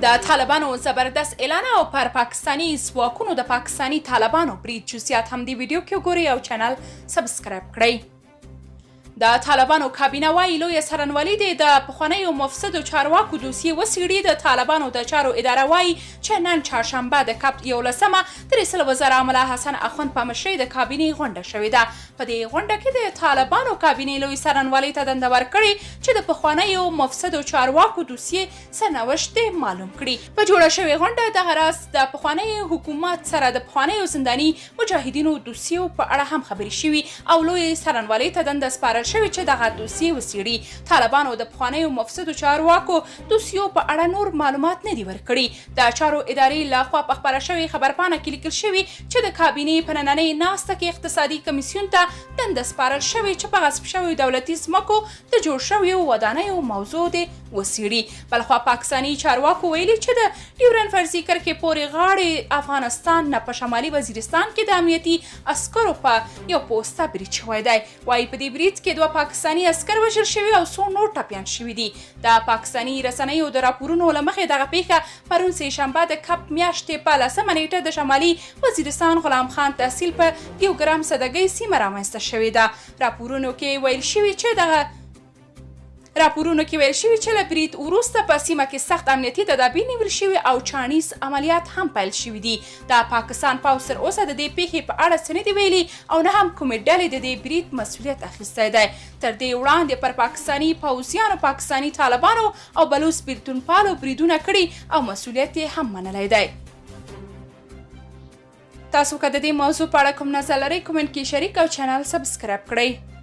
د طالبانو زبردست اعلان او پر پاکستاني ځواکونو د پاکستاني طالبانو برید، جزئیات هم دی ویډیو کې وګورئ او چینل سبسکرایب کړئ. د طالبانو کابینه وايي، لویه څارنوالي دې د پخوانیو مفسدو چارواکو دوسیې وڅېړي. د طالبانو د چارو اداره وايي چې نن چهارشنبه د کب 11مه د رئیس الوزرا ملا حسن اخوند په مشرۍ د کابینې غونډه شوې ده. په دې غونډه کې د طالبانو کابینې لوی څارنوالۍ ته دنده ورکړې چې د پخوانیو مفسدو چارواکو دوسیې سرنوشت دې معلوم کړي. په جوړه شوې غونډه دغه راز د پخواني حکومت سره د پخوانیو زنداني مجاهدینو دوسیو په اړه هم خبرې شوي او لویې څارنوالۍ ته دنده سپارل شوې چې دغه دوسیې وڅېړي. طالبانو د پخوانیو مفسدو چارواکو دوسیو په اړه نور معلومات نه دي ورکړي. د چارو ادارې له خوا په خپره شوې خبرپاڼه کې لیکل شوي چې د کابینې په نننۍ ناسته کې اقتصادي کمیسیون ته دنده سپارل شوې چې په غصب شویو دولتي ځمکو د جوړ شویو ودانیو موضوع دې وڅېړي. بلخوا پاکستاني چارواکو ویلي چې د ډیورنډ فرضي کرښې پورې غاړې افغانستان نه په شمالي وزیرستان کې د امنیتي عسکرو په یو پوسته برید شوی دی. وایي په دې برید کې دوه پاکستاني عسکر وژل شوي او څو نور ټپیان شوي دي. د پاکستاني رسنیو د راپورونو له مخې دغه پېښه پرون سې شنبه د کب میاشتې په 10مه نېټه د شمالي وزیرستان غلام خان تحصیل په دیوګرام سدګۍ سیمه رامنځته شوې ده. راپورونو کې ویل شوي چې دغه راپورونو کې ویل شوي چې له برید وروسته په سیمه کې سخت امنیتي تدابیر نیول شوي او چاڼیز عملیات هم پیل شوي دي. د پاکستان پوځ تر اوسه د دې پیښې په اړه څه نه دي ویلي او نه هم کومې ډلې د دې برید مسولیت اخیستی دی. تر دې وړاندې پر پاکستاني پوځیانو پاکستاني طالبانو او بلوڅ بیلتونپالو بریدونه کړي او مسولیت یې هم منلی دی. تاسو که د دې موضوع په اړه کوم نظر لرئ، کومنټ کې شریک او چینل سبسکرایب کړئ.